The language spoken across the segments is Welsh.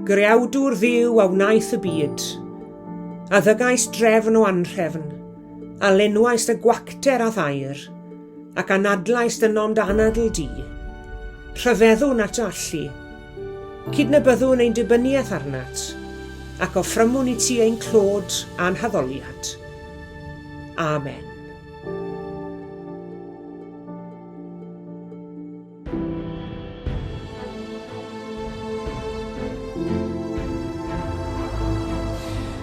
Greawdwr Dduw a wnaeth y byd, a ddygais drefn o anrhefn, a lenwaist y gwacter â'th air, ac anadlaist ynom dy anadl di. Rhyfeddwn at dy allu. Cydnabyddwn ein dibyniaeth arnat, ac offrymwn i ti ein clod a'n haddoliad. Amen.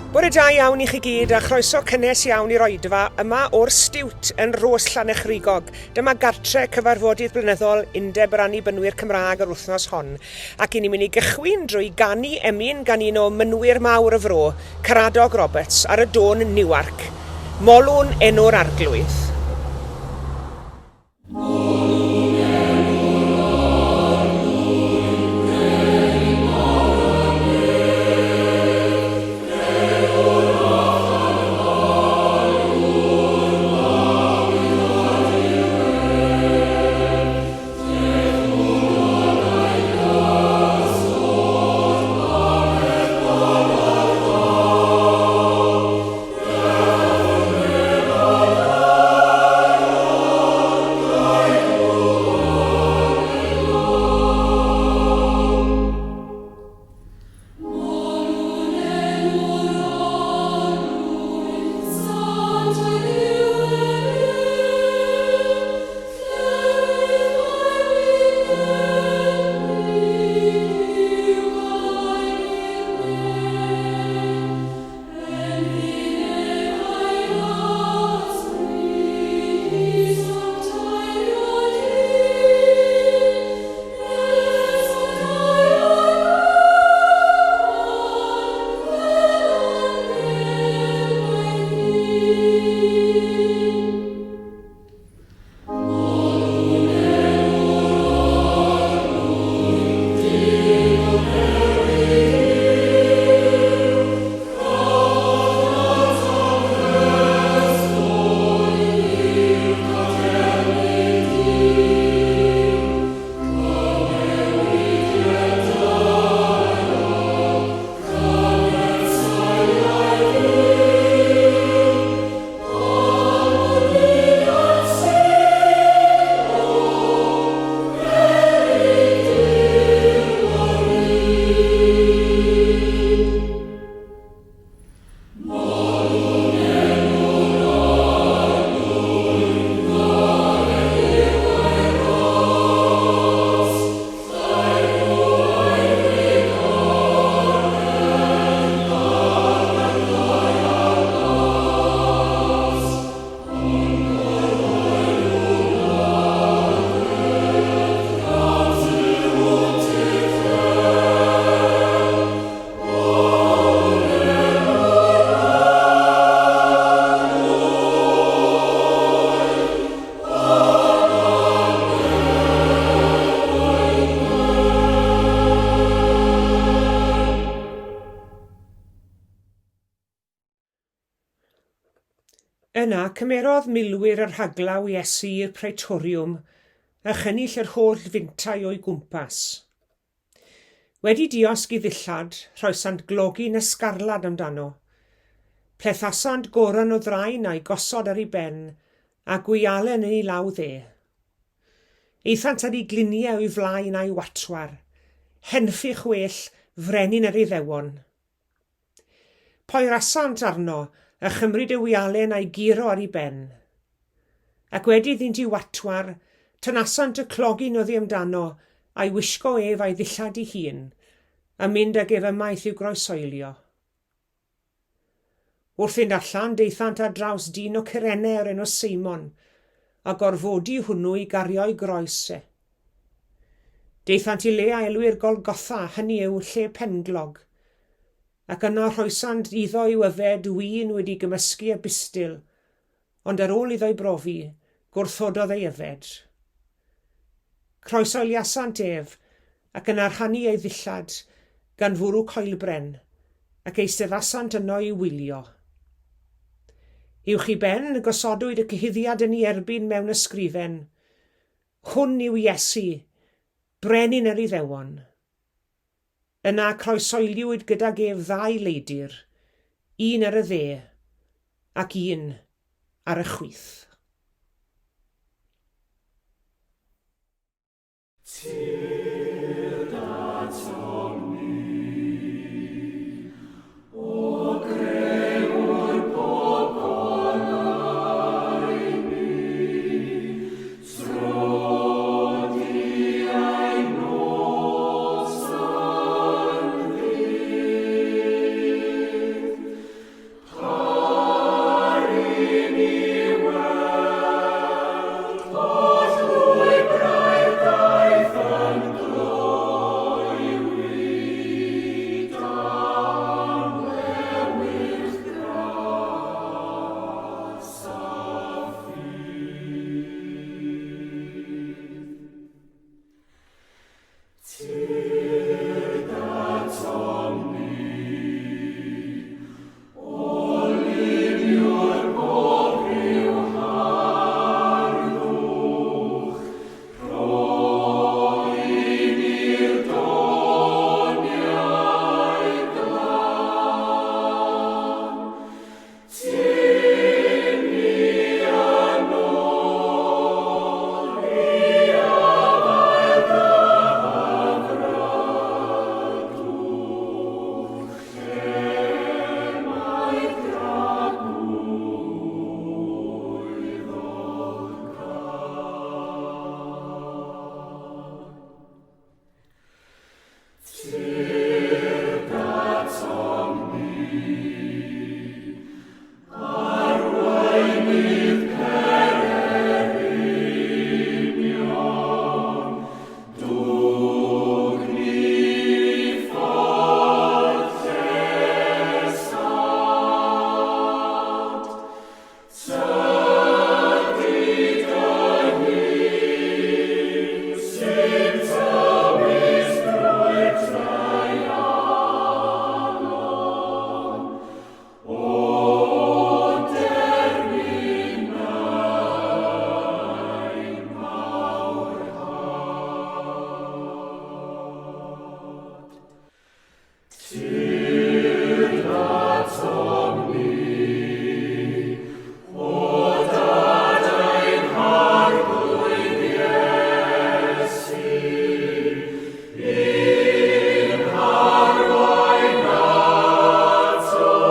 Bore da iawn i chi gyd a chroeso cynnes iawn i'r oedfa yma o'r Stiwt yn Rhos Llanechrigog. Dyma gartre cyfarfodydd blynyddol Undeb yr Annibynwyr Cymraeg yr wythnos hon. Ac i ni'n mynd i gychwyn drwy ganu emyn gan un o mynwyr mawr y fro, Caradog Roberts, ar y dôn Newark. Molwn enw'r Arglwydd. Yna cymerodd milwyr y rhaglaw Iesu i'r Praetoriwm a chynnull yr holl fintai o'i gwmpas. Wedi diosg i ddillad, rhoesant glogyn ysgarlad amdano. Plethasant goron o ddrain a'i gosod ar ei ben, a gwialen yn ei law dde. Aethant ar ei gliniau o'i flaen a'i watwar, Henffych well, frenin yr Iddewon. Poerasant arno, a chymryd y wialen a'i guro ar ei ben. Ac wedi iddynt i watwar, tynasant y clogyn oddi amdano, a'i wisgo ef a'i ddillad ei hun, a mynd ag ef ymaith i'w groesoelio. Wrth fynd allan, daethant ar draws dyn o Cyrene o'r enw Seimon, a gorfodi hwnnw i gario'i groes e. Daethant i le a elwir Golgotha, hynny yw, lle penglog. Ac yno rhoesant iddo i'w yfed win wedi gymysgu â bistil, ond ar ôl iddo'i brofi, gwrthododd ei yfed. Croesoeliasant ef, ac yna rhannu ei ddillad, gan fwrw coelbren, ac eisteddasant yno i'w wylio. Uwch ei ben, gosodwyd y cyhuddiad yn ei erbyn mewn ysgrifen, Hwn yw Iesu, Brenin yr Iddewon. Yna croesoeliwyd gydag ef ddau leidr, un ar y dde ac un ar y chwith. Tyrd atom ni, O Grëwr pob goleuni, Tro di ein nos a'n ddydd. Par i ni weld holl lwybrau'r daith yn gloywi dan lewyrch gras a ffydd. Tyrd atom ni, O Luniwr pob rhyw harddwch, rho i ni'r doniau glân. Tyn ni yn ôl i afael dy hyfrydwch, lle mae dragwyddol gân. Tyrd atom ni, arweinydd pererinion, dwg ni ffordd llesant. Tydi dy hun sy'n tywys drwy'r treialon, o derfynau mawr had. Tyrd atom ni, o Dad ein Harglwydd Iesu, i'n harwain ato ef.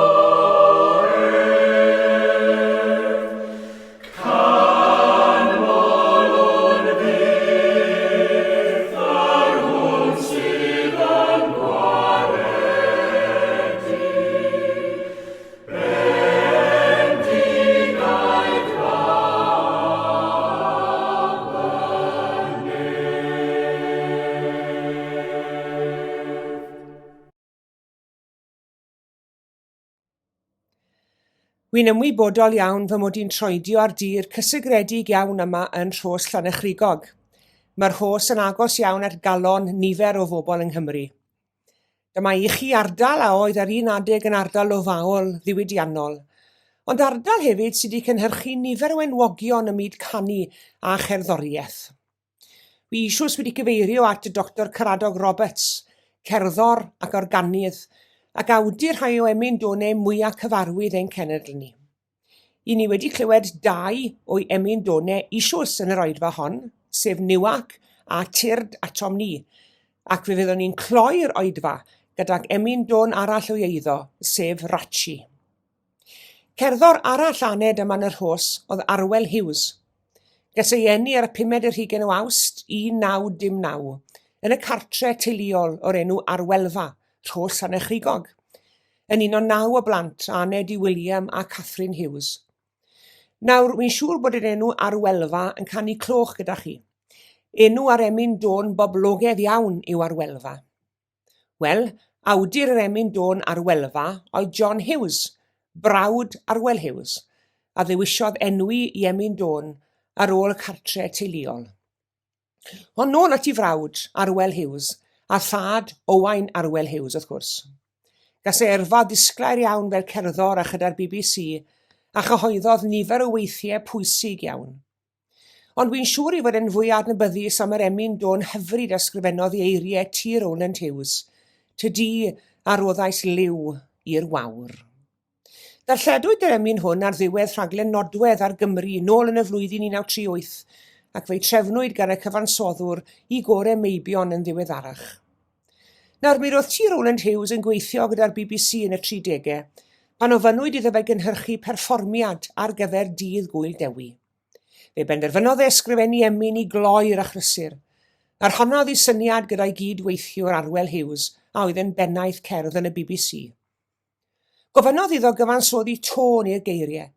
Canmolwn fyth yr hwn sydd yn gwaredu, bendigaid Fab y nef. Wi'n ymwybodol iawn fy mod i'n troedio ar dir cysegredig iawn yma yn Rhos Llanychrugog. Mae'r Rhos yn agos iawn at galon nifer o fobl yng Nghymru. Dyma i chi ardal a oedd ar un adeg yn ardal lofaol ddiwydiannol, ond ardal hefyd sydd wedi cynhyrchu nifer o enwogion ym myd canu a cherddoriaeth. Wi eisoes wedi cyfeirio at y Doctor Caradog Roberts, cerddor ac organydd, ac awdur rhai o emyn done mwya cyfarwydd ein cenedl ni. I ni wedi clywed dau o'i emyn done eisoes yn yr oedfa hon, sef Newark a Tyrd Atom Ni, ac fe fyddwn ni'n cloi'r oedfa gydag emyn dôn arall o'i eiddo, sef Ratchi. Cerddor arall aned yma yn y Rhos oedd Arwel Hughes. Ges ei eni ar y pumed ar hugain o Awst 1919 yn y cartre teuluol o'r enw Arwelfa, Rhos Llanechrigog, yn un o naw o blant a aned i William a Catherine Hughes. Nawr, wy'n siŵr bod yr enw Arwelfa yn canu cloch gyda chi. Enw ar emyn dôn boblogaidd iawn yw Arwelfa. Wel, awdur yr emyn dôn Arwelfa oedd John Hughes, brawd Arwel Hughes, a ddewisiodd enwi i emyn dôn ar ôl y cartre teuluol. Ond nôl at ei frawd, Arwel Hughes, a thad Owain Arwel Hughes, wrth gwrs. Gas ei yrfa ddisglair iawn fel cerddor a chyda'r BBC, a chyhoeddodd nifer o weithiau pwysig iawn. Ond wi'n siŵr ei fod e'n fwy adnabyddus am yr emyn dôn hyfryd a sgrifennodd i eiriau T. Rowland Hughes. Tydi a roddais liw i'r wawr. Darlledwyd yr emyn hwn ar ddiwedd rhaglen Nodwedd ar Gymru nôl yn y flwyddyn 1938, ac fe'i trefnwyd gan y cyfansoddwr i Gore Meibion yn ddiweddarach. Nawr, mi roedd T Rowland Hughes yn gweithio gyda'r bbc yn y tridegau, pan ofynnwyd iddo fe gynhyrchu perfformiad ar gyfer Dydd Gŵyl Dewi. Fe benderfynodd e ysgrifennu emyn i gloi'r achlysur, a rhannodd ei syniad gyda'i gyd-weithiwr Arwel Hughes a oedd yn bennaeth cerdd yn y bbc. Gofynnodd iddo gyfansoddi tôn i'r geiriau,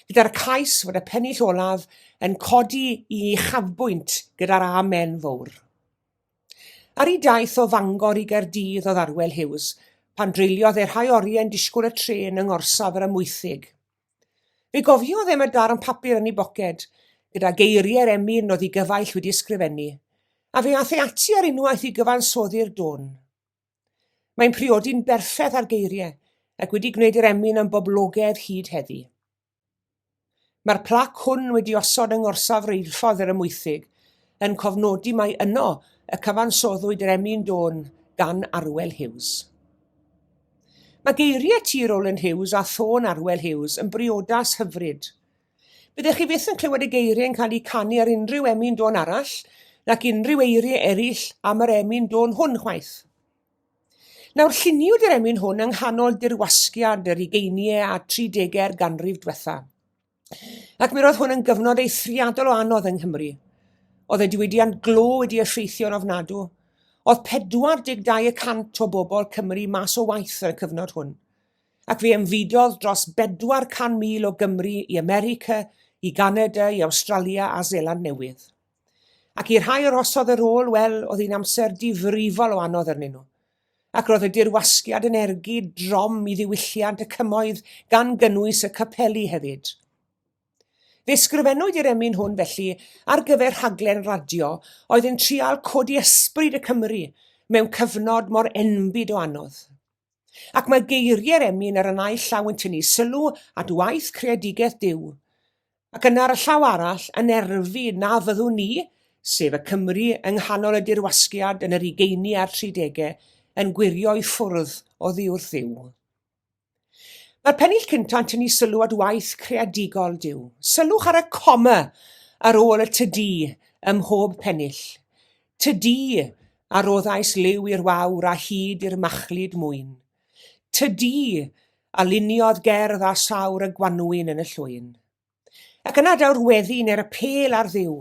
gyda'r cais fod y pennill olaf yn codi i uchafbwynt gyda'r Amen fowr. Ar ei daith o Fangor i Gaerdydd oedd Arwel Hughes, pan dreuliodd e rhai oriau'n disgwyl y trên yng ngorsaf yr Amwythig. Fe gofiodd em y darn papur yn ei boced, gyda geiriau'r emyn oedd ei gyfaill wedi ysgrifennu, a fe aeth e ati ar unwaith i gyfansoddi'r dôn. Mae'n priodi'n berffaith â'r geiriau, ac wedi gwneud yr emyn yn boblogaidd hyd heddi. Mae'r plac hwn wedi osod yng ngorsaf reilffordd yr Amwythig, yn cofnodi mai yno y cyfansoddwyd yr emyn dôn gan Arwel Hughes. Mae geiriau T Rowland Hughes a thôn Arwel Hughes yn briodas hyfryd. Byddech chi fyth yn clywed y geiriau yn cael eu canu ar unrhyw emyn dôn arall, nac unrhyw eiriau eraill am yr emyn dôn hwn chwaith. Nawr, lluniwyd yr emyn hwn yng nghanol dirwasgiad yr ugeiniau a tridegau'r ganrif diwetha. Ac mi roedd hwn yn gyfnod eithriadol o anodd yng Nghymru. Oedd y diwydiant glo wedi effeithio'n ofnadw. Oedd 42 y cant o bobl Cymru mas o waith yn y cyfnod hwn. Ac fe ymfudodd dros 400,000 o Gymru i America, i Ganada, i Awstralia a Seland Newydd. Ac i'r rhai arosodd ar ôl, wel, oedd hi'n amser difrifol o anodd arnyn nhw. Ac roedd y dirwasgiad yn ergyd drom i ddiwylliant y cymoedd, gan gynnwys y capeli hefyd. Fe ysgrifennwyd i'r emyn hwn, felly, ar gyfer rhaglen radio oedd yn trial codi ysbryd y Cymry mewn cyfnod mor enbyd o anodd. Ac mae geiriau'r emyn ar y naill llaw yn tynnu sylw at waith creadigaeth Duw, ac yna ar y llaw arall yn erfu na fyddwn ni, sef y Cymry yng nghanol y dirwasgiad yn yr ugeiniau a'r tridegau, yn gwirio i ffwrdd oddi wrth Dduw. Mae'r pennill cyntaf yn tynnu sylw at waith creadigol Duw. Sylwch ar y coma ar ôl y tydi ym mhob pennill. Tydi a roddais liw i'r wawr a hud i'r machlud mwyn. Tydi a luniodd gerdd a sawr y gwanwyn yn y llwyn. Ac yna daw'r weddi neu'r apêl ar Dduw,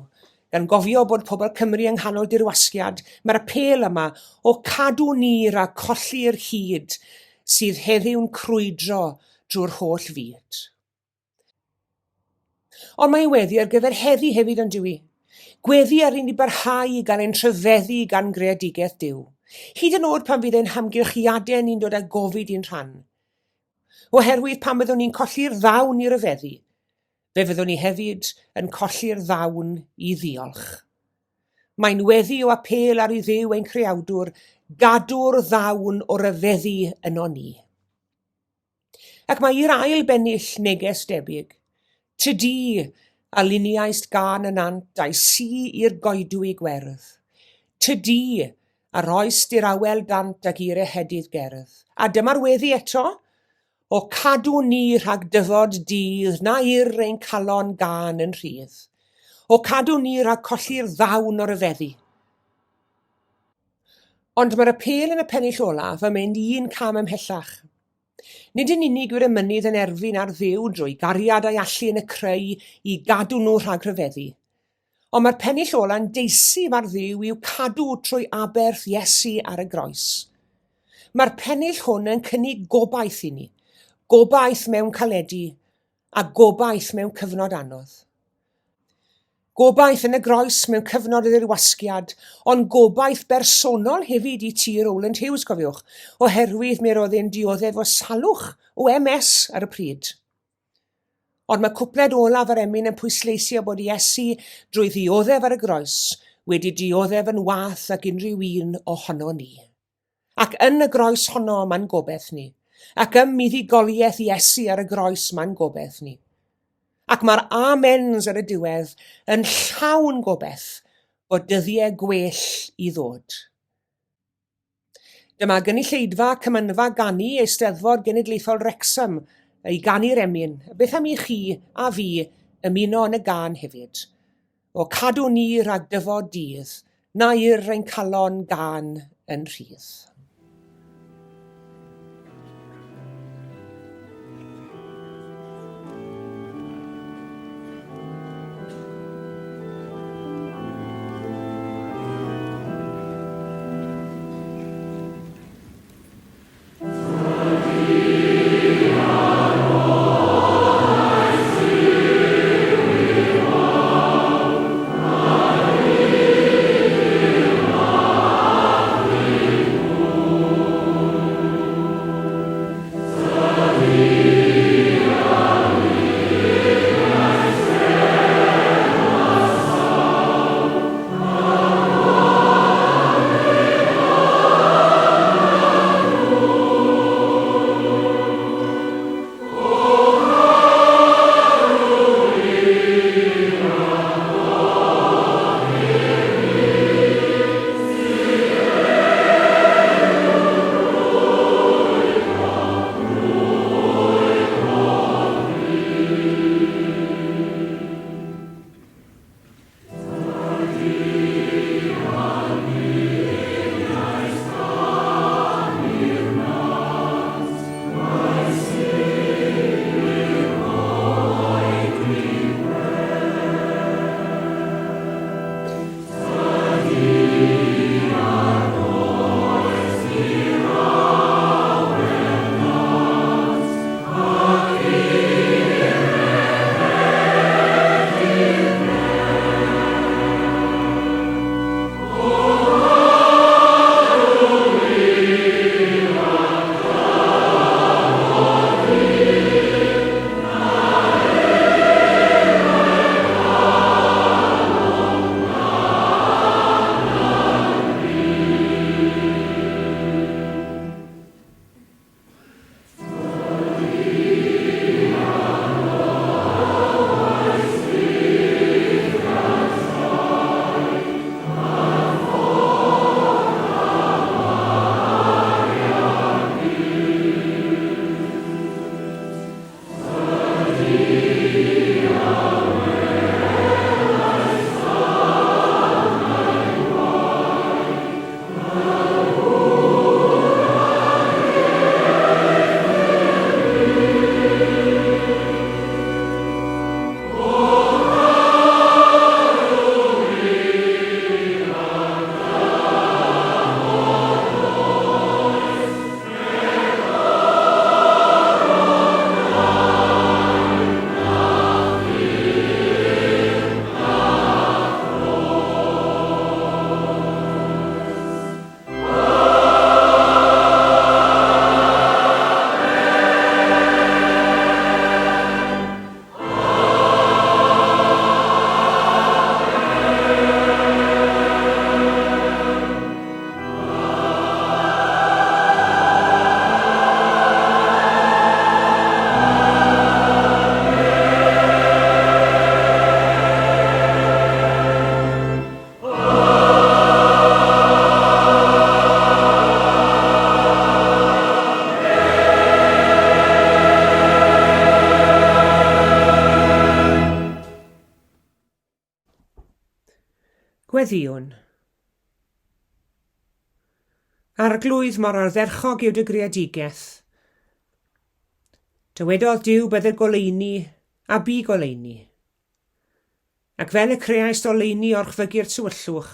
gan gofio bod pobl Cymru yng nghanol dirwasgiad, mae'r apêl yma o cadw ni rhag colli'r hud sydd heddiw'n crwydro drwy'r holl fyd. Ond mae'n weddi ar gyfer heddi hefyd ond yw i? Gweddi ar i ni barhau i gael ein rhyfeddu gan greadigaeth Duw, hyd yn oed pan fydd ein hamgylchiadau ni'n dod â gofid i'n rhan. Oherwydd pan byddwn ni'n colli'r ddawn i ryfeddu, fe fyddwn ni hefyd yn colli'r ddawn i ddiolch. Mae'n weddi o apêl ar i Dduw ein Creawdwr gadw'r ddawn o ryfeddu yno ni. Ac mae i'r ail bennill neges debyg. Tydi a luniaist gân y nant a'i si i'r goedwig werdd. Tydi a roist i'r awel dant ac i'r ehedydd gerdd. A dyma'r weddi eto, O cadw ni rhag dyfod dydd na ir ein calon gân yn rhydd. O cadw ni rhag colli'r ddawn o ryfeddu. Ond mae'r apêl yn y pennill olaf yn mynd un cam ymhellach. Nid yn unig yw'r emynydd yn erfyn ar Dduw drwy gariad a'i allu yn y creu i gadw nhw rhag rhyfeddu, ond mae'r pennill ola'n deisyf ar Dduw i'w cadw trwy aberth Iesu ar y groes. Mae'r pennill hwn yn cynnig gobaith i ni, gobaith mewn caledi a gobaith mewn cyfnod anodd. Gobaith yn y groes mewn cyfnod o ddirwasgiad, ond gobaith bersonol hefyd i T Rowland Hughes, cofiwch, oherwydd mi roedd e'n dioddef o salwch, o MS ar y pryd. Ond mae cwpled olaf yr emyn yn pwysleisio bod Iesu, drwy ddioddef ar y groes, wedi dioddef yn wath ag unrhyw un ohono ni. Ac yn y groes honno mae'n gobaith ni. Ac ym muddugoliaeth Iesu ar y groes mae'n gobaith ni. Ac mae'r amens ar y diwedd yn llawn gobaith bod dyddiau gwell i ddod. Dyma gynulleidfa Cymanfa Ganu Eisteddfod Genedlaethol Wrecsam i ganu'r emyn. Beth am i chi a fi ymuno yn y gân hefyd? O cadw ni rhag dyfod dydd, na ir ein calon gân yn rhydd. Gweddïwn. Arglwydd mor ardderchog yw dy greadigaeth. Dywedodd Duw bydded goleuni, a bu goleuni. Ac fel y creaist oleuni orchfygu'r tywyllwch,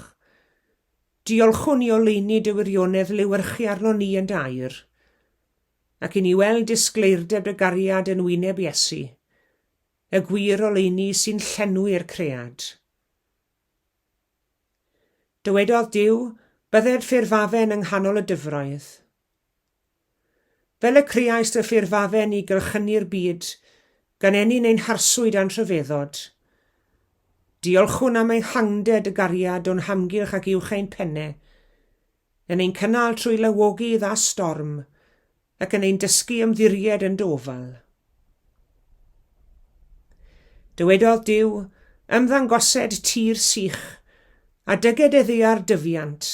diolchwn i oleuni dy wirionedd lewyrchu arno ni yn dy air, ac i ni weld disgleirdeb dy gariad yn wyneb Iesu, y gwir oleuni sy'n llenwi'r cread. Dywedodd Duw, Bydded ffurfafen yng nghanol y dyfroedd. Fel y creaist y ffurfafen i gylchynu'r byd, gan ennyn ein harswyd a'n rhyfeddod. Diolchwn am ehangder dy gariad o'n hamgylch ac uwch ein penne, yn ein cynnal trwy lywogydd a storm, ac yn ein dysgu ymddiried yn dy ofal. Dywedodd Duw, Ymddangosed tir sych, a dyged eddiar dyfiant.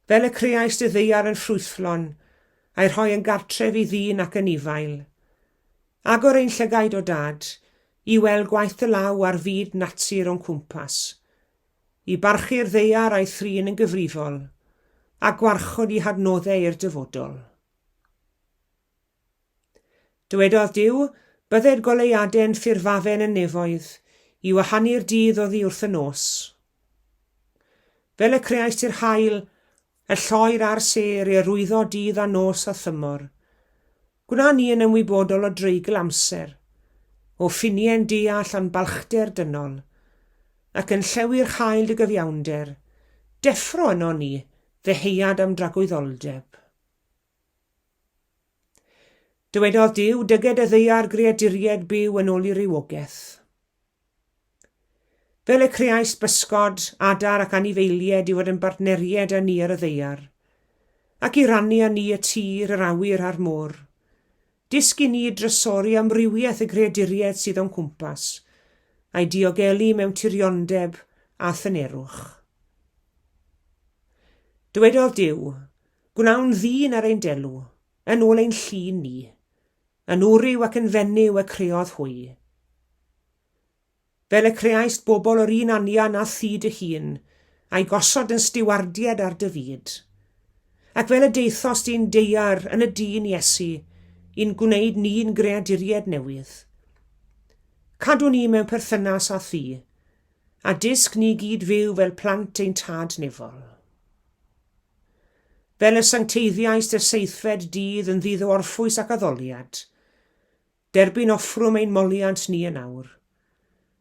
Fel y creaist y ddaear yn ffrwythlon, a'i rhoi yn gartref i ddyn ac anifail. Agor ein llygaid, O Dad, i weld gwaith dy law ar fyd natur o'n cwmpas, i barchu'r ddaear a'i thrin yn gyfrifol, a gwarchod i hadnoddau i'r dyfodol. Dywedodd Duw, Bydded goleuadau'n ffurfafen y nefoedd, i wahanu'r dydd oddi wrth y nos. Fel y creaist i'r haul, y lloer a'r sêr i arwyddo dydd a nos a thymor, gwna ni yn ymwybodol o dreigl amser, o ffiniau'n deall a'n balchder dynol, ac yn llewi'r haul dy gyfiawnder, deffro yno ni ddeheuad am dragwyddoldeb. Dywedodd Duw, Dyged y ddaear greaduriaid byw yn ôl i rywogaeth. Fel y creaist bysgod, adar ac anifeiliaid i fod yn bartneriaid â ni ar y ddaear, ac i rannu â ni y tir, yr awyr a'r môr. Dysg i ni drysori amrywiaeth y greaduriaid sydd o'n cwmpas, a'i diogelu mewn tiriondeb a thynerwch. Dywedodd Duw, Gwnawn ddyn ar ein delw, yn ôl ein llun ni. Yn wryw ac yn fenyw y creodd hwy. Fel y creaist bobl o'r un anian â thi dy hun, a'i gosod yn stiwardiaid ar dy fyd. Ac fel y daethost i'n daear yn y dyn Iesu, i'n gwneud ni'n greaduriaid newydd. Cadw ni mewn perthynas â thi, a dysg ni gyd fyw fel plant ein Tad nefol. Fel y sancteiddiaist y seithfed dydd yn ddydd o orffwys ac addoliad, derbyn offrwm ein moliant ni yn awr.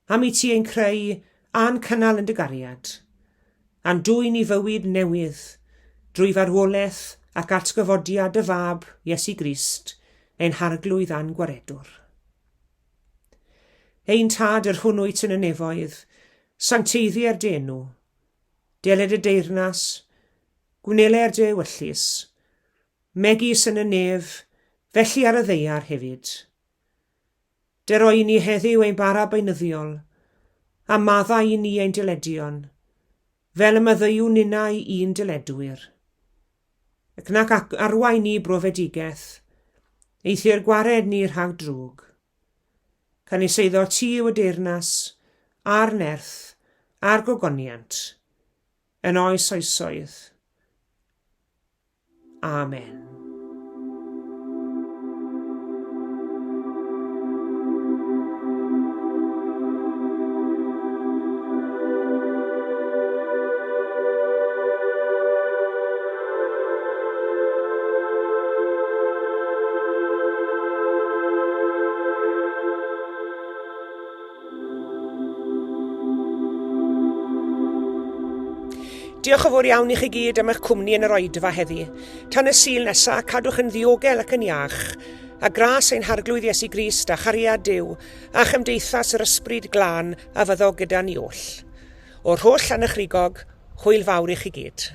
Am i ti ein creu a'n cynnal yn dy gariad, a'n dwyn i fywyd newydd, drwy farwolaeth ac atgyfodiad dy Fab, Iesu Grist, ein Harglwydd a'n Gwaredwr. Ein Tad, yr hwn wyt yn y nefoedd, sancteiddier dy enw. Deled y deyrnas, gwneler dy ewyllys, megis yn y nef, felly ar y ddaear hefyd. Dero i ni heddiw ein bara beunyddiol, a maddau i ni ein dyledion, fel y maddeuwn ninnau i'n dyledwyr. Ac nac arwain ni brofedigaeth, eithr gwared ni rhag drwg. Canys eiddo ti yw y deyrnas, a'r nerth, a'r gogoniant, yn oes oesoedd. Amen. Diolch yn fawr iawn i chi gyd am eich cwmni yn yr oedfa heddi. Tan y Sul nesa, cadwch yn ddiogel ac yn iach, a gras ein Harglwydd Iesu Grist a chariad Duw a chymdeithas yr Ysbryd Glân a fyddo gyda ni oll. O'r holl Lanychrigog, hwyl fawr i chi gyd.